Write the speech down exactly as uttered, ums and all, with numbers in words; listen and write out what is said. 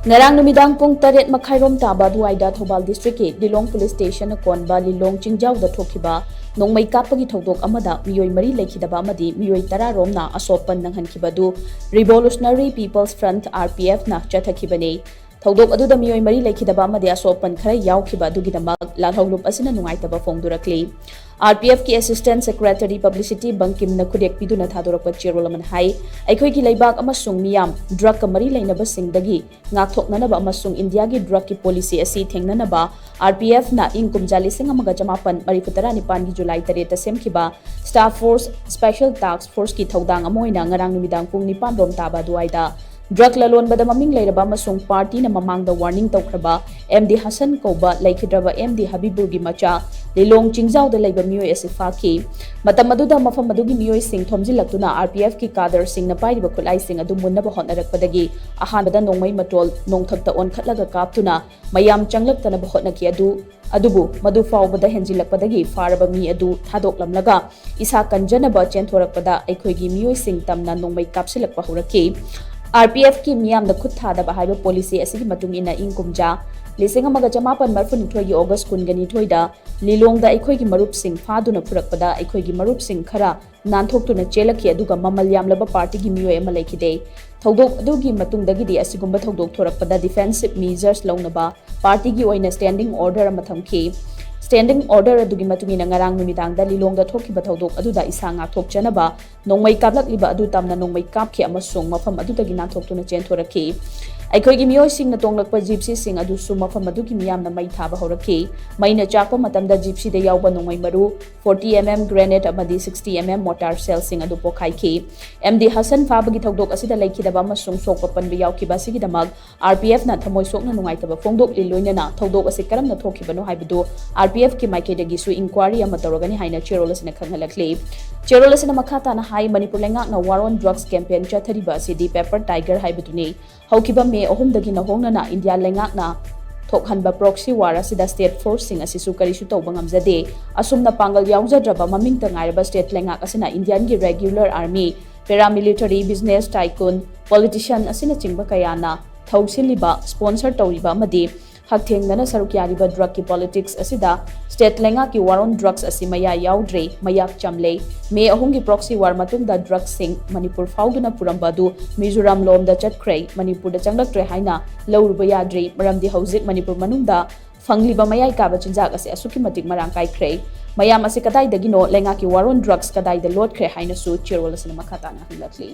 ꯉꯔꯥꯡ ꯅꯨꯃꯤꯗꯥꯡ ꯄꯨꯡ ꯇꯔꯦꯠ ꯃꯈꯥꯏꯔꯣꯝ ꯇꯥꯕ ꯑꯗꯨꯋꯥꯏꯗ ꯊꯧꯕꯥꯜ ꯗꯤꯁꯇ꯭ꯔꯤꯛꯀꯤ ꯂꯤꯂꯣꯡ ꯄꯨꯂꯤꯁ ꯁ꯭ꯇꯦꯁꯟꯅ ꯀꯣꯟꯕ ꯂꯤꯂꯣꯡ ꯆꯤꯡꯖꯥꯎꯗ ꯊꯣꯛꯈꯤꯕ ꯅꯣꯡꯃꯩ ꯀꯥꯞꯄꯒꯤ ꯊꯧꯗꯣꯛ ꯑꯃꯗ ꯃꯤꯑꯣꯏ ꯃꯔꯤ ꯂꯩꯈꯤꯗꯕ ꯑꯃꯗꯤ ꯃꯤꯑꯣꯏ ꯇꯔꯥ ꯔꯣꯝꯅ ꯑꯁꯣꯛꯄꯟ ꯅꯪꯍꯟꯈꯤꯕ ꯑꯗꯨ Revolutionary People's Front, RPF ꯅ ꯆꯠꯊꯈꯤꯕꯅꯤ꯫ ꯊꯧꯗꯣꯛ ꯑꯗꯨꯗ ꯃꯤꯑꯣꯏ ꯃꯔꯤ ꯂꯩꯈꯤꯗꯕ ꯑꯃꯗꯤ ꯑꯁꯣꯛꯄꯟ ꯈꯔ ꯌꯥꯎꯈꯤꯕ ꯑꯗꯨꯒꯤꯗꯃꯛ ꯂꯥꯜꯍꯧꯂꯨꯞ ꯑꯁꯤꯅ ꯅꯨꯡꯉꯥꯏꯇꯕ ꯐꯣꯡꯗꯣꯔꯛꯂꯤ꯫ RPF ꯀꯤ Assistant Secretary Publicity ꯕꯪꯀꯤꯝꯅ ꯈꯨꯗꯦꯛ ꯄꯤꯗꯨꯅ ꯊꯥꯗꯣꯔꯛꯄ ꯆꯦꯔꯣꯜ ꯑꯃꯅ ꯍꯥꯏ, ꯑꯩꯈꯣꯏꯒꯤ ꯂꯩꯕꯥꯛ ꯑꯃꯁꯨꯡ ꯃꯤꯌꯥꯝ ꯗ꯭ꯔꯒꯀ ꯃꯔꯤ ꯂꯩꯅꯕꯁꯤꯡꯗꯒꯤ ꯉꯥꯛꯊꯣꯛꯅꯅꯕ ꯑꯃꯁꯨꯡ ꯏꯟꯗꯤꯌꯥꯒꯤ ꯗ꯭ꯔꯒꯀꯤ ꯄꯣꯂꯤꯁꯤ ꯑꯁꯤ ꯊꯦꯡꯅꯅꯕ RPF ꯅ ꯏꯪ ꯀꯨꯝꯖꯥ ꯂꯤꯁꯤꯡ ꯑꯃꯒ ꯆꯃꯥꯄꯟ ꯃꯔꯤꯐꯨ ꯇꯔꯥꯅꯤꯄꯥꯟꯒꯤ ꯖꯨꯂꯥꯏ ꯇꯔꯦꯠꯇ ꯁꯦꯝꯈꯤꯕ Staff Force, Special Task Force ꯀꯤ ꯊꯧꯗꯥꯡ ꯑꯃ ꯑꯣꯏꯅ ꯉꯔꯥꯡ ꯅꯨꯃꯤꯗꯥꯡ ꯄꯨꯡ ꯅꯤꯄꯥꯟ ꯔꯣꯝ ꯇꯥꯕ ꯑꯗꯨꯋꯥꯏꯗ ꯗ꯭ꯔꯒ ꯂꯂꯣꯟꯕꯗ ꯃꯃꯤꯡ ꯂꯩꯔꯕ ꯑꯃꯁꯨꯡ ꯄꯥꯔꯇꯤꯅ ꯃꯃꯥꯡꯗ ꯋꯥꯔꯅꯤꯡ ꯇꯧꯈ꯭ꯔꯕ ꯑꯦꯝ ꯗꯤ ꯍꯁꯟ ꯀꯧꯕ ꯂꯩꯈꯤꯗ꯭ꯔꯕ ꯑꯦꯝ ꯗꯤ ꯍꯕꯤꯕꯨꯔꯒꯤ ꯃꯆꯥ ꯂꯤꯂꯣꯡ ꯆꯤꯡꯖꯥꯎꯗ ꯂꯩꯕ ꯃꯤꯑꯣꯏ ꯑꯁꯤ ꯐꯥꯈꯤ꯫ ꯃꯇꯝ ꯑꯗꯨꯗ ꯃꯐꯝ ꯑꯗꯨꯒꯤ ꯃꯤꯑꯣꯏꯁꯤꯡ ꯊꯣꯝꯖꯤꯜꯂꯛꯇꯨꯅ RPF ꯀꯤ ꯀꯥꯗꯔꯁꯤꯡꯅ ꯄꯥꯏꯔꯤꯕ ꯈꯨꯠꯂꯥꯏꯁꯤꯡ ꯑꯗꯨ ꯃꯨꯟꯅꯕ ꯍꯣꯠꯅꯔꯛꯄꯗꯒꯤ ꯑꯍꯥꯟꯕꯗ ꯅꯣꯡꯃꯩ ꯃꯇꯣꯜ ꯅꯣꯡꯊꯛꯇ ꯑꯣꯟꯈꯠꯂꯒ ꯀꯥꯞꯇꯨꯅ ꯃꯌꯥꯝ ꯆꯪꯂꯛꯇꯅꯕ ꯍꯣꯠꯅꯈꯤ꯫ ꯑꯗꯨ, ꯑꯗꯨꯕꯨ ꯃꯗꯨ ꯐꯥꯎꯕꯗ ꯍꯦꯟꯖꯤꯜꯂꯛꯄꯗꯒꯤ ꯐꯥꯔꯕ ꯃꯤ ꯑꯗꯨ ꯊꯥꯗꯣꯛꯂꯝꯂꯒ ꯏꯁꯥ ꯀꯟꯖꯅꯕ ꯆꯦꯟꯊꯣꯔꯛꯄꯗ ꯑꯩꯈꯣꯏꯒꯤ ꯃꯤꯑꯣꯏꯁꯤꯡ ꯇꯝꯅ ꯅꯣꯡꯃꯩ ꯀꯥꯞꯁꯤꯜꯂꯛꯄ ꯍꯧꯔꯛꯈꯤ꯫ RPF ꯀꯤ ꯃꯤꯌꯥꯝꯗ ꯈꯨꯠ ꯊꯥꯗꯕ ꯍꯥꯏꯕ ꯄꯣꯂꯤꯁꯤ ꯑꯁꯤꯒꯤ ꯃꯇꯨꯡ ꯏꯟꯅ ꯏꯪ ꯀꯨꯝꯖꯥ ꯂꯤꯁꯤꯡ ꯑꯃꯒ ꯆꯃꯥꯄꯟ ꯃꯔꯤꯐꯨꯅꯤꯊꯣꯏꯒꯤ ꯑꯣꯒꯁ ꯀꯨꯟꯒ ꯅꯤꯊꯣꯏꯗ ꯂꯤꯂꯣꯡꯗ ꯑꯩꯈꯣꯏꯒꯤ ꯃꯔꯨꯞꯁꯤꯡ ꯐꯥꯗꯨꯅ ꯄꯨꯔꯛꯄꯗ ꯑꯩꯈꯣꯏꯒꯤ ꯃꯔꯨꯞꯁꯤꯡ ꯈꯔ ꯅꯥꯟꯊꯣꯛꯇꯨꯅ ꯆꯦꯜꯂꯛꯈꯤ, ꯑꯗꯨꯒ ꯃꯃꯜ ꯌꯥꯝꯂꯕ ꯄꯥꯔꯇꯤꯒꯤ ꯃꯤꯑꯣꯏ ꯑꯃ ꯂꯩꯈꯤꯗꯦ꯫ ꯊꯧꯗꯣꯛ ꯑꯗꯨꯒꯤ ꯃꯇꯨꯡꯗꯒꯤꯗꯤ ꯑꯁꯤꯒꯨꯝꯕ ꯊꯧꯗꯣꯛ ꯊꯣꯔꯛꯄꯗ defensive measures ꯂꯧꯅꯕ ꯄꯥꯔꯇꯤꯒꯤ ꯑꯣꯏꯅ standing order ꯑꯃ ꯊꯝꯈꯤ꯫ Standing order ꯑꯗꯨꯒꯤ ꯃꯇꯨꯡ ꯏꯟꯅ ꯉꯔꯥꯡ ꯅꯨꯃꯤꯗꯥꯡꯗ ꯂꯤꯂꯣꯡꯗ ꯊꯣꯛꯈꯤꯕ ꯊꯧꯗꯣꯛ ꯑꯗꯨꯗ ꯏꯁꯥ ꯉꯥꯛꯊꯣꯛꯆꯅꯕ ꯅꯣꯡꯃꯩ ꯀꯥꯞꯂꯛꯂꯤꯕ ꯑꯗꯨ ꯇꯝꯅ ꯅꯣꯡꯃꯩ ꯀꯥꯞꯈꯤ ꯑꯃꯁꯨꯡ ꯃꯐꯝ ꯑꯗꯨꯗꯒꯤ ꯅꯥꯟꯊꯣꯛꯇꯨꯅ ꯆꯦꯟꯊꯣꯔꯛꯈꯤ꯫ ꯑꯩꯈꯣꯏꯒꯤ ꯃꯤꯑꯣꯏꯁꯤꯡꯅ ꯇꯣꯡꯂꯛꯄ ꯖꯤꯞꯁꯤꯁꯤꯡ ꯑꯗꯨꯁꯨ ꯃꯐꯝ ꯑꯗꯨꯒꯤ ꯃꯤꯌꯥꯝꯅ ꯃꯩ ꯊꯥꯕ ꯍꯧꯔꯛꯈꯤ꯫ ꯃꯩꯅ ꯆꯥꯛꯄ ꯃꯇꯝꯗ ꯖꯤꯞꯁꯤꯗ ꯌꯥꯎꯕ ꯅꯣꯡꯃꯩ ꯃꯔꯨ forty MM grenade ꯑꯃꯗꯤ sixty MM mortar shellꯁꯤꯡ ꯑꯗꯨ ꯄꯣꯈꯥꯏꯈꯤ꯫ ꯑꯦꯝ ꯗꯤ ꯍꯁꯟ ꯐꯥꯕꯒꯤ ꯊꯧꯗꯣꯛ ꯑꯁꯤꯗ ꯂꯩꯈꯤꯗꯕ ꯑꯃꯁꯨꯡ ꯁꯣꯛꯄ ꯄꯟꯕ ꯌꯥꯎꯈꯤꯕ ꯑꯁꯤꯒꯤꯗꯃꯛ RPF ꯅ ꯊꯃꯣꯏ ꯁꯣꯛꯅ ꯅꯨꯡꯉꯥꯏꯇꯕ ꯐꯣꯡꯗꯣꯛꯂꯤ, ꯂꯣꯏꯅꯅ ꯊꯧꯗꯣꯛ ꯑꯁꯤ ꯀꯔꯝꯅ ꯊꯣꯛꯈꯤꯕꯅꯣ ꯍꯥꯏꯕꯗꯨ RPF ꯀꯤ ꯃꯥꯏꯀꯩꯗꯒꯤꯁꯨ inquiry ꯑꯃ ꯇꯧꯔꯒꯅꯤ ꯍꯥꯏꯅ ꯆꯦꯔꯣꯜ ꯑꯁꯤꯅ ꯈꯪꯍꯜꯂꯛꯂꯤ꯫ ꯆꯦꯔꯣꯜ ꯑꯁꯤꯅ ꯃꯈꯥ ꯇꯥꯅ ꯍꯥꯏ, ꯃꯅꯤꯄꯨꯔ ꯂꯩꯉꯥꯛꯅ war on drugs campaign ꯆꯠꯊꯔꯤꯕ ꯑꯁꯤꯗꯤ paper tiger ꯍꯥꯏꯕꯗꯨꯅꯤ꯫ ꯍꯧꯈꯤꯕ ꯃꯦ ꯑꯍꯨꯝꯗꯒꯤ ꯅꯧꯍꯧꯅꯅ ꯏꯟꯗꯤꯌꯥ ꯂꯩꯉꯥꯛꯅ ꯊꯣꯛꯍꯟꯕ proxy war ꯑꯁꯤꯗ state forceꯁꯤꯡ ꯑꯁꯤꯁꯨ ꯀꯔꯤꯁꯨ ꯇꯧꯕ ꯉꯝꯖꯗꯦ꯫ ꯑꯁꯨꯝꯅ ꯄꯥꯡꯒꯜ ꯌꯥꯎꯖꯗ꯭ꯔꯕ ꯃꯃꯤꯡꯇ ꯉꯥꯏꯔꯕ state ꯂꯩꯉꯥꯛ ꯑꯁꯤꯅ ꯏꯟꯗꯤꯌꯥꯟꯒꯤ regular army, paramilitary, business tycoon, politician ꯑꯁꯤꯅꯆꯤꯡꯕ ꯀꯌꯥꯅ ꯊꯧꯁꯤꯜꯂꯤꯕ, sponsor ꯇꯧꯔꯤꯕ ꯑꯃꯗꯤ ꯍꯛꯊꯦꯡꯅꯅ ꯁꯔꯨꯛ ꯌꯥꯔꯤꯕ drugꯀꯤ politics ꯑꯁꯤꯗ state ꯂꯩꯉꯥꯛꯀꯤ war on drugs ꯑꯁꯤ ꯃꯌꯥ ꯌꯥꯎꯗ꯭ꯔꯦ, ꯃꯌꯥꯛ ꯆꯝꯂꯦ꯫ ꯃꯦ ꯑꯍꯨꯝꯒꯤ proxy war ꯃꯇꯨꯡꯗ drugꯁꯤꯡ ꯃꯅꯤꯄꯨꯔ ꯐꯥꯎꯗꯨꯅ ꯄꯨꯔꯝꯕ ꯑꯗꯨ ꯃꯤꯖꯣꯔꯥꯝ ꯂꯣꯝꯗ ꯆꯠꯈ꯭ꯔꯦ, ꯃꯅꯤꯄꯨꯔꯗ ꯆꯪꯂꯛꯇ꯭ꯔꯦ ꯍꯥꯏꯅ ꯂꯧꯔꯨꯕ ꯌꯥꯗ꯭ꯔꯤ꯫ ꯃꯔꯝꯗꯤ ꯍꯧꯖꯤꯛ ꯃꯅꯤꯄꯨꯔ ꯃꯅꯨꯡꯗ ꯐꯪꯂꯤꯕ ꯃꯌꯥꯏ ꯀꯥꯕ ꯆꯤꯟꯖꯥꯛ ꯑꯁꯤ ꯑꯁꯨꯛꯀꯤ ꯃꯇꯤꯛ ꯃꯔꯥꯡ ꯀꯥꯏꯈ꯭ꯔꯦ꯫ ꯃꯌꯥꯝ ꯑꯁꯤ ꯀꯗꯥꯏꯗꯒꯤꯅꯣ? ꯂꯩꯉꯥꯛꯀꯤ war on drugs ꯀꯗꯥꯏꯗ ꯂꯣꯠꯈ꯭ꯔꯦ ꯍꯥꯏꯅꯁꯨ ꯆꯦꯔꯣꯜ ꯑꯁꯤꯅ ꯃꯈꯥ ꯇꯥꯅ ꯍꯪꯂꯛꯂꯤ꯫